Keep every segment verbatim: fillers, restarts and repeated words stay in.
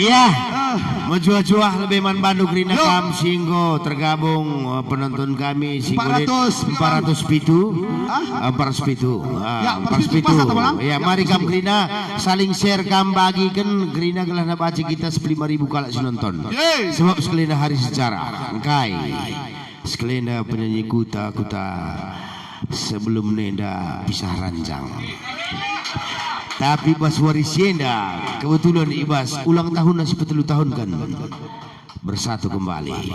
Ya, mejuah-juah lebe man bandu kerina kam si enggo tergabung, eh, penonton kami si enggo lit empat ratus pitu. Hah? Eh, empat ratus pitu. Ah, ya, empat ratus pitu, empat ratus pitu. Pas atau malang? Ya, mari kam kerina saling share, kam bagiken kerina gelah nabaci kita sepuluh lima ribu kalak si nonton. Yeay. Sebab sekalina hari sejarah. Engkai? Sekalenda penyanyi kuta-kuta sebelum nenda pisah ranjang. Tapi bas wari si enda, kebetulan i bas ulang tahun si petelu tahun kan bersatu kembali.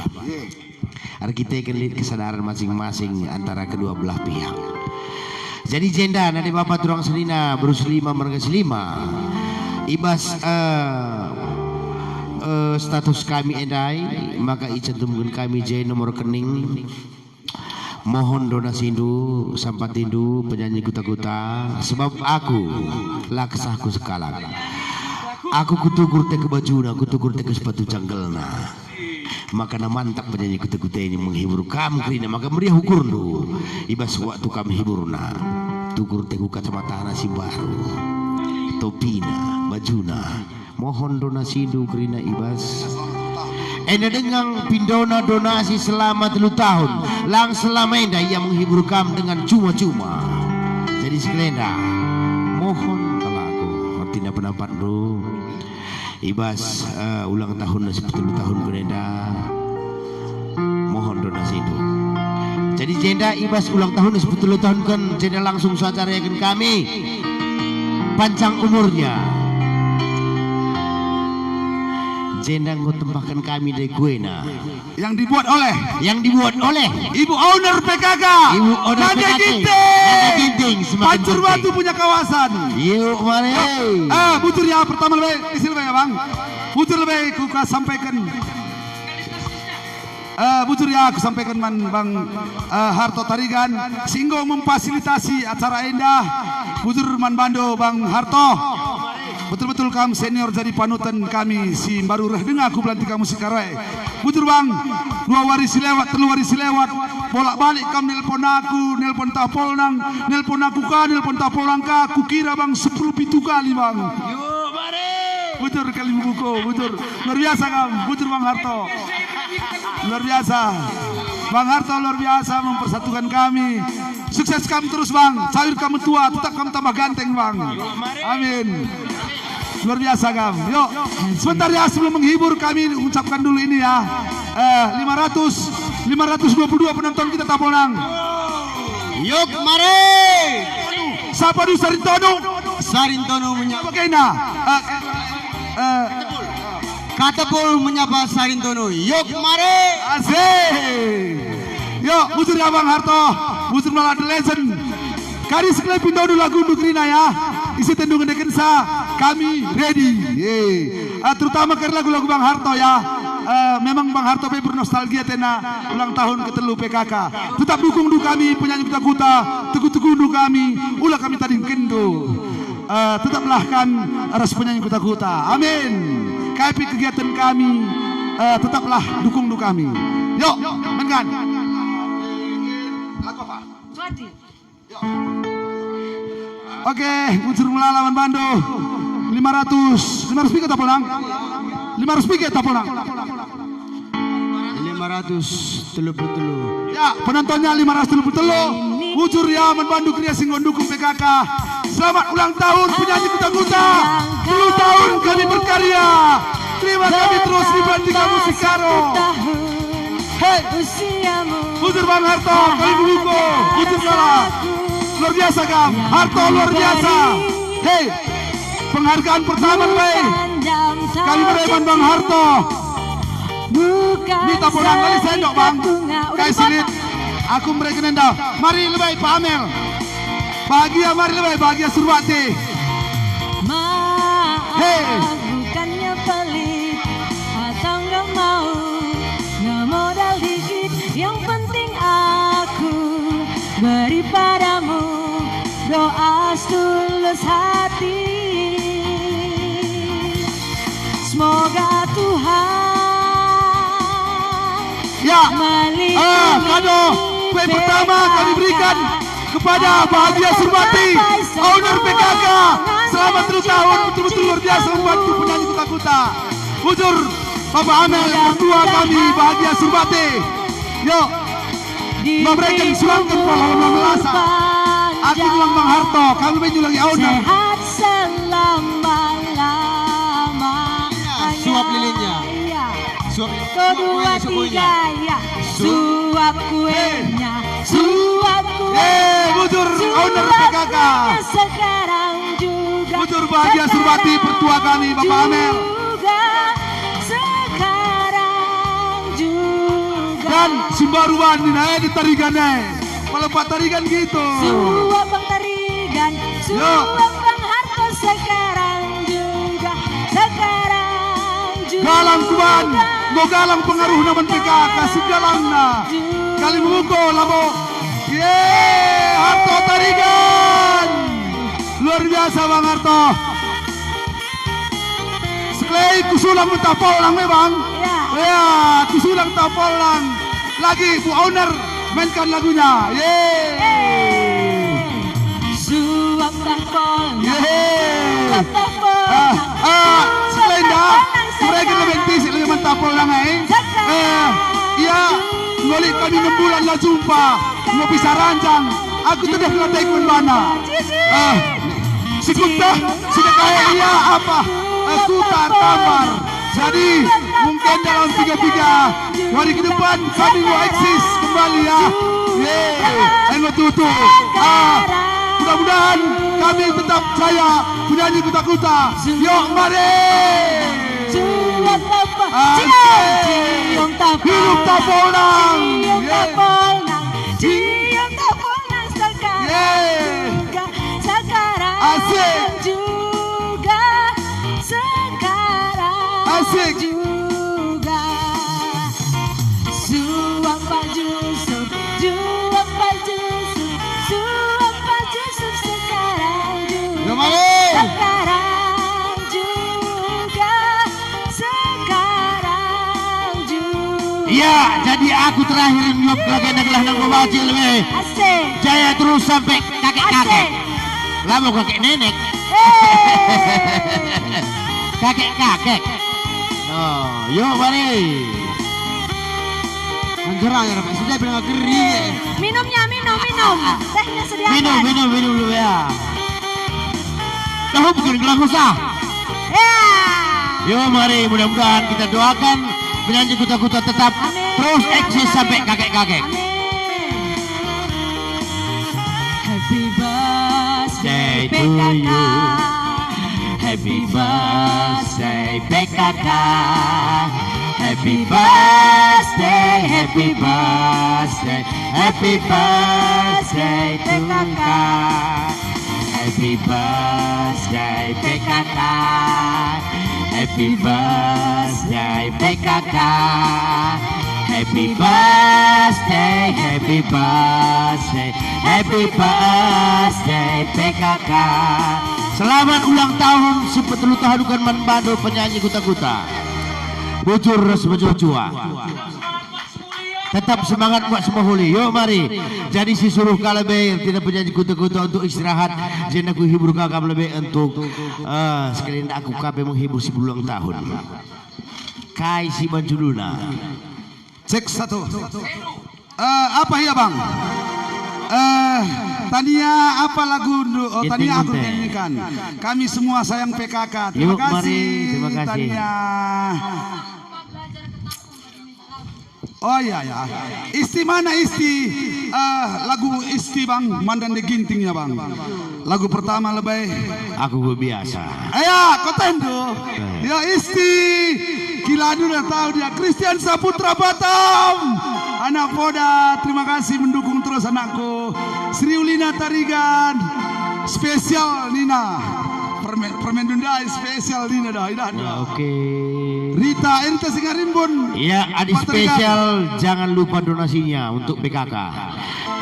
Erkiteken lit kesadaran masing-masing antara kedua belah pihak. Jadi jenda nade bapa turang senina, beru selima, merga selima. I bas, eh, eh, status kami endai, maka icantumken kami je nomor rekening. Mohon donasindu, sampatindu, penyanyi kuta-kuta, sebab aku la kesahku sekalak. Aku kutukur teke bajuna, kutukur teke sepatu jangkelna. Maka na mantap penyanyi kuta-kuta ini menghibur kam kerina, maka meriah ukurndu i bas waktu kam hiburna. Tukur teke kacamatana si baru, topina, bajuna. Mohon donasindu kerina i bas. Enda denga pindona donasi selama telu tahun. Lang selama enda ia menghibur kam dengan cuma-cuma. Jadi sekalenda, mohon kal aku, ertina penampatndu. I bas, eh, ulang tahun si petelu tahun enda. Mohon donasindu. Jadi jenda i bas ulang tahun si petelu tahun kan, jenda langsung saja rayaken kami. Panjang umurnya. Jenda enggo tambahken kami dai kuena. Yang dibuat oleh. Yang dibuat oleh. Ibu owner P K K. Ibu owner Nade P K K. Ginting. Nade Ginting, semakin Pancur cantik. Batu punya kawasan. Yuk, mari. Ah, bujur ya, pertama lebe, isi lebe ya, Bang. Bujur lebe, ku ka sampaiken. Eh, bujur ya, aku sampaiken man Bang, eh, Harto Tarigan, si enggo memfasilitasi acara enda. Bujur man bandu, Bang Harto. Betul-betul kam senior jadi panutan kami si mbaru reh denga ku belanti kamu si karoe. Bujur, Bang, dua wari si lewat, telu wari si lewat, bolak-balik kam nelpon aku, nelpon Tapolnang, nelpon aku ka, nelpon Tapolnang ka, kukira, Bang, sepuluh pitu kali, Bang. Yuk, mari. Bujur kali buku, bujur. Luar biasa kam, bujur, Bang Harto. Luar biasa. Bang Harto luar biasa mempersatukan kami. Sukses kam terus, Bang. Sawir kam tua, tetap kam tambah ganteng, Bang. Amin. Luar biasa kam. Yuk, sebentar ya, sebelum menghibur kami ucapkan dulu ini ya. Eh, lima ratus, lima ratus dua puluh dua penonton kita Tapolnang. Yuk, mari. Sapa dulu Sarintonu? Sarintonu menyapa. Bagaimana? Eh, eh, Katepul menyapa Sarintonu. Yuk, mari. Asik. Yuk, bujur ya Bang Harto. Bujur malah the legend. Kari sekali pindondu lagundu kerina ya. Isi tendu ngendekensa, kami ready. Ye. Ah, terutama kari lagu-lagu Bang Harto ya. Eh, memang Bang Harto pe bernostalgia tena ulang tahun ketelu P K K. Tetap dukung du kami penyanyi kuta-kuta, tugu-tugundu kami, ula kami tadingkenndu. Eh, tetaplah kan ras penyanyi kuta-kuta. Amin. Kai pe kegiatan kami, eh, tetaplah dukung du kami. Yuk, man kan. Suati. Oke, bujur melala man bandu. Lima ratus, lima ratus piga Tapolnang? Lima ratus piga Tapolnang? Lima ratus telu puluh telu. Ya, penontonnya lima ratus telu puluh telu. Bujur ya, man bandu kerina si enggo ndukung P K K. Selamat ulang tahun penyanyi kuta-kuta. Telu tahun kami berkarya. Terima kami terus di Belantika Musik Karo. Hei. Bujur Bang Harto, kami buku. Bujur salah. Luar biasa kam. Harto luar biasa. Hei. Penghargaan pertama, Bang. Kami bere man Bang Harto. Ni Tapolnang kali sendok, Bang. Kai silit. Aku mereken enda. Mari lebe Pa Amel. Bahagia mari lebe, Bahagia Surbakti. Maaf, hei. Bukannya pelit atau nggak mau, nggak modal dikit. Yang penting aku beri padamu doa setulus hati. Semoga Tuhan, ya, melindungi, ah, kado kue pertama kami berikan kepada Bahagia Surbakti, owner P K K. Selamat telu tahun, betul-betul luar biasa membantu penyanyi kuta-kuta. Bujur, Bapa Amel, mertua kami, Bahagia Surbati. Yo, Bapa Regen, sulangken pola lama melasa. Aku bilang Bang Harto, kami banyu lagi auna. Sehat selama-lama. Ya, suap lilinnya. Ya. Suap, suap kuenya, suap kuenya. Ya. Suap kuenya, suap kuenya. Eh, bujur, owner P K K. Sekarang juga. Bujur Bahagia Surbati, mertua kami, Bapa Amel. Juga, sekarang juga. Dan si mbaru bani, eh, di Tarigan, eh. Melepak Tarigan gitu. Suap Bang Tarigan, suap Bang Harto, sekarang juga, sekarang juga. Galang kuban, enggo galang pengaruhna man P K K, si galangna. Kali memuko labo. Ye, Harto Tarigan. Luar biasa Bang Harto. Sekelai kusulang mentah polang me, Bang. Ya. Ya, kusulang mentah polang. Lagi, Bu Owner, mainkan lagunya. Yeay. Suap mentah polang. Yeay. Mentah polang. Ah, ah, sekelai dah. Mereka lebih tis, lebih mentah polang, eh. Eh, ya, ngolik kami enam bulan la jumpa. Ngopi saranjang. Aku tedeh kelatek man bana. Ah. Sikuntah, sida kae ia apa? Eh, kuta tambar. Jadi, mungkin dalam tiga-tiga hari ke depan kami mau eksis kembali ya. Ye, enggo tutu. Ah, mudah-mudahan kami tetap jaya penyanyi kuta-kuta. Yuk, mari. Asik. Hidup Tapolnang. Ye. Sekarang juga, sekarang juga. Suap Pak Jusuf, suap Pak Jusuf, suap Pak Jusuf sekarang juga. Ya, mari. Sekarang juga, sekarang juga. Ya, jadi aku terakhir nyuap kelagen adalah nang bacil, weh. Asik. Jaya terus sampai kakek-kakek. Asik. Labo kakek nenek. Eh. Kakek-kakek. Oh, yuk, mari. Anjera ya, Pak. Sudah bilang keri, ya. Minumnya, minum, minum. Tehnya sediakan. Minum, minum, minum dulu, ya. Tahu bikin gelang usah. Ya. Yo, mari, mudah-mudahan kita doakan penyanyi kuta-kuta tetap terus eksis sampai kakek-kakek. Amin. Happy birthday to you. Happy birthday P K K. Happy birthday, happy birthday, happy birthday P K K. Happy birthday P K K. Happy birthday P K K. Happy birthday, happy birthday, happy birthday P K K. Selamat ulang tahun sepuluh tahun kan man bandu penyanyi kuta-kuta. Bujur ras mejuah-juah. Tetap semangat buat semua holi. Yuk mari. Jadi si suruh kalebe tidak penyanyi kuta-kuta untuk istirahat. Jadi aku hibur kakak lebe untuk, eh, sekalian aku kape menghibur si berulang tahun. Kai si banjuluna. Cek satu. Eh, apa ya, Bang? Eh, Tania apa lagu ndu-, oh, Tania aku nyanyikan. Kami semua sayang P K K. Terima kasih, Tania. Oh iya, ya. Isti mana Isti? Eh, lagu Isti, Bang. Mandan de Ginting ya, Bang. Lagu pertama lebih. Aku biasa. Aya, kota Indo. Eh. Ya, Isti. Kila dulu tahu dia. Christian Saputra Batam. Anak Poda, terima kasih mendukung terus anakku. Sri Ulina Tarigan. Spesial Nina. Permen, permen Dundai spesial Nina dah. Idah, dah. Ya, oke. Rita, Rita Singarimbun. Ya, adi spesial, jangan lupa donasinya untuk P K K.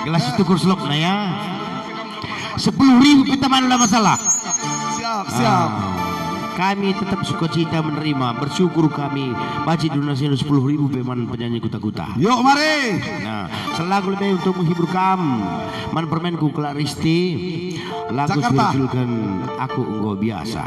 Gelas tukur selop nah ya. Sepuluh ribu kita mana masalah. Siap, siap. Ah, kami tetap sukacita menerima, bersyukur kami. Baci donasi sepuluh ribu pe man penyanyi kuta-kuta. Yuk, mari. Nah, selagu lebih untuk menghibur kam, man permenku kelak Risti, lagu Jakarta. Aku enggo biasa.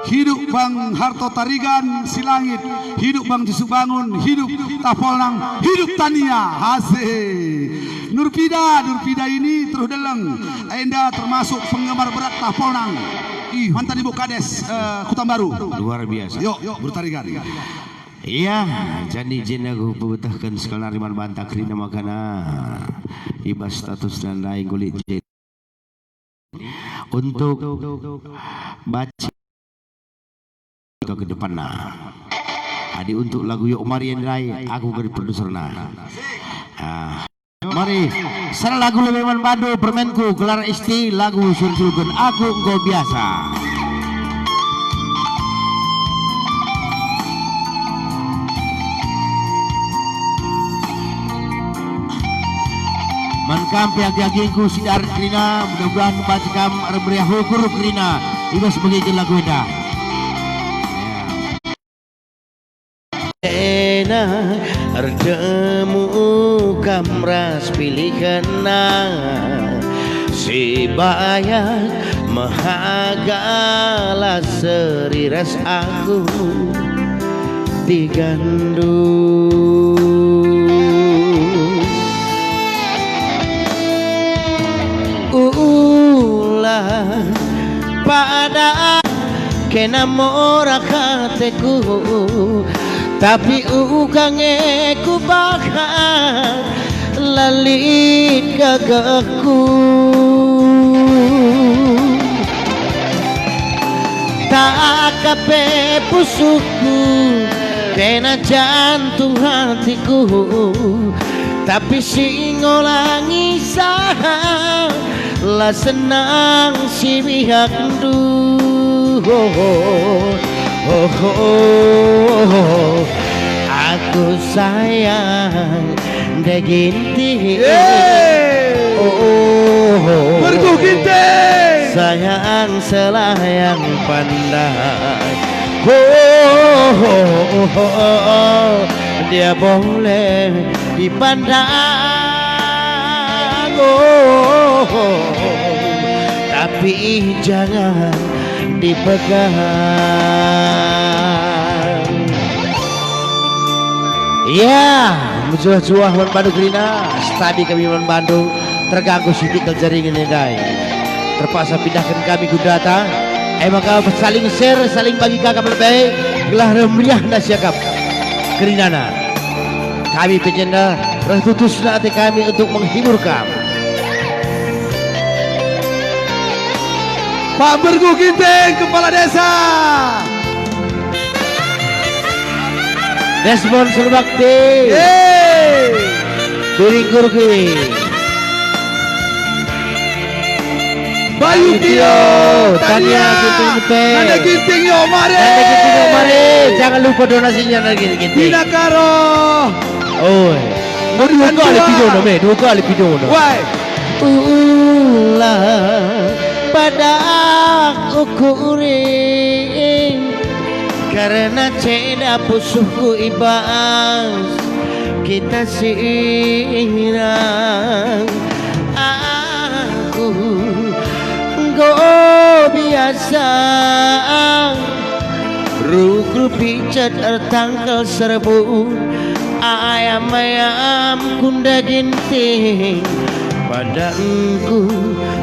Hidup Bang Harto Tarigan Silangit, hidup Bang Jesu Bangun, hidup Tapolnang, hidup Tania. Asik. Nurpida, Nurpida ini terus deleng. Enda termasuk penggemar berat Tapolnang. Ih. Mantan Ibu Kades, eh, Kutambaru. Luar biasa. Yo, bertarigan. Iya, jadi jenda ku pebetehken sekali nari man banta kerina makana i bas status nandai nggulik je. Untuk baca ke depanna. Adi untuk lagu Yok Mari ndai, aku gari produserna. Ah, mari, salah lagu lebe man bandu permenku, gelar isti lagu surjulken aku enggo biasa. Man kam pe agi-agingku si darat kerina, mudah-mudahan banci kam ermeriah ukur kerina i bas megiken lagu enda. Ena ertemu kam ras pilihenna si bayak mehagalah seri ras aku. Digandum. Ulah pada kena mora ateku, tapi uga nge kubahan la lit gagehku. Tak ka pe pusuhku kena jantung hatiku, tapi si ngolangi saha la senang si biakndu. Aku sayang Nde Ginting. Yeay. Oh, Mergu Ginting. Sayang selayang pandai. Oh, dia boleh dipandang. Oh, tapi jangan dipegang. Ya, mejuah-juah man bandu kerina, setadi kami man bandu, terganggu sitik kal jaringan ndai. Terpaksa pindahken kami ku data, e maka saling share, saling bagi kakap lebe, gelah reh meriahna siakap kerinana. Kami pe jenda reh tutusna ate kami untuk menghibur kam. Pak Mergu Ginting, Kepala Desa. Desmond Surbakti. Yeay. Duri Gurgi. Bayu Tio, Tania Ginting Mete. Nanda Ginting, Yok Mari. Nanda Ginting, Yok Mari. Jangan lupa donasinya, Nanda Ginting. Dina Karo. Oi. Dua kali pidona, me, dua kali pidona. Wai. Ulah pada ukuri, karena ceda pusuhku i bas kita sirang. Aku enggo biasa rukul picet ertangkel serbu, ayam-ayam kunda ginting, badanku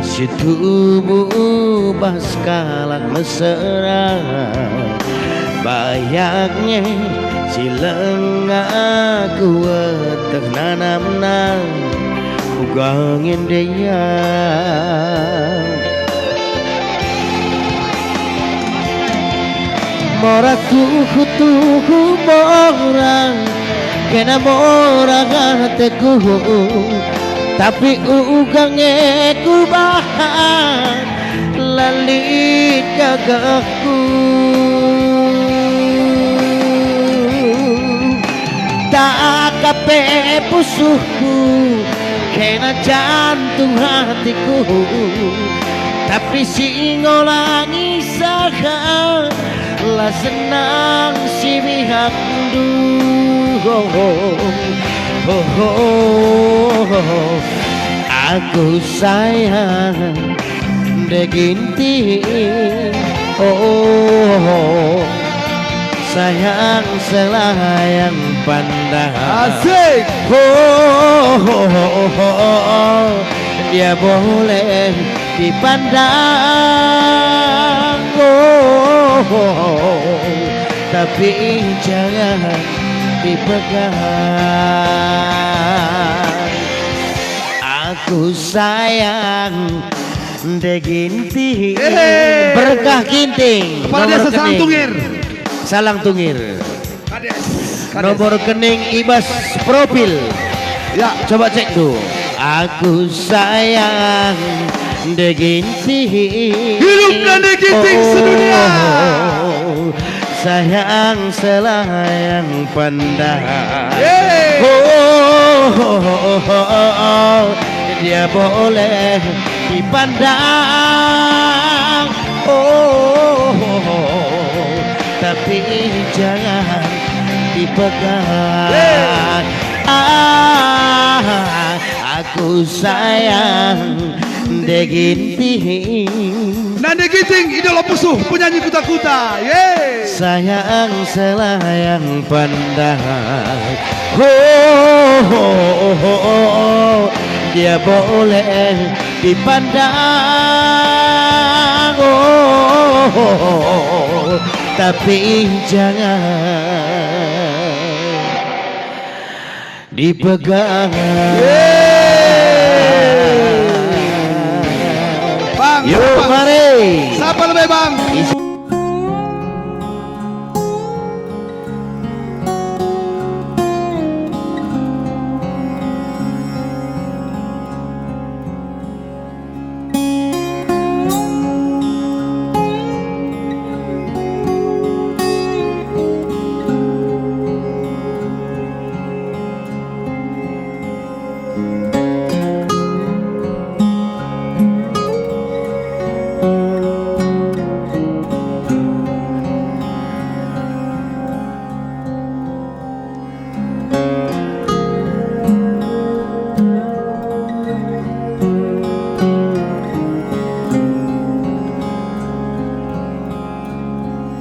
si tubuh bas kalak mesera. Bayaknge si langa kueteh nanamna uga nge ndai. Mora tuhu-tuhu mora, kena mora ateku, tapi uga nge kubahan la lit gagahku. Tak ka pe pusuhku, kena jantung hatiku, tapi si ngolangi saha la senang si biakndu. Aku sayang Nde Ginting, Oh, sayang selayang pandang. Asik. Oh, dia boleh dipandang. Oh, tapi jangan dipegang. Aku sayang Nde Ginting. Yeay. Berkah Ginting. Kepala Nomor Desa Salang rekening. Tungir. Salang Tungir. Kades. Kades. Nomor rekening ibas profil. Ya. Coba cek tuh. Aku sayang Nde Ginting. Hidup Nde Ginting sedunia. Oh, sayang selayang pandang. Yeay. Oh, dia boleh dipandang. Oh, tapi jangan dipegang. Yeay. Ah, aku sayang Nde Ginting. Nande Ginting, idola pusuh, penyanyi kuta-kuta. Yeay. Sayang selayang pandang. Ho, ho, ho, ho, ho. Dia boleh dipandang. Oh, tapi jangan dipegang. Yeay. Bang, yo, siapa? Mari. Siapa lebih, Bang? Is-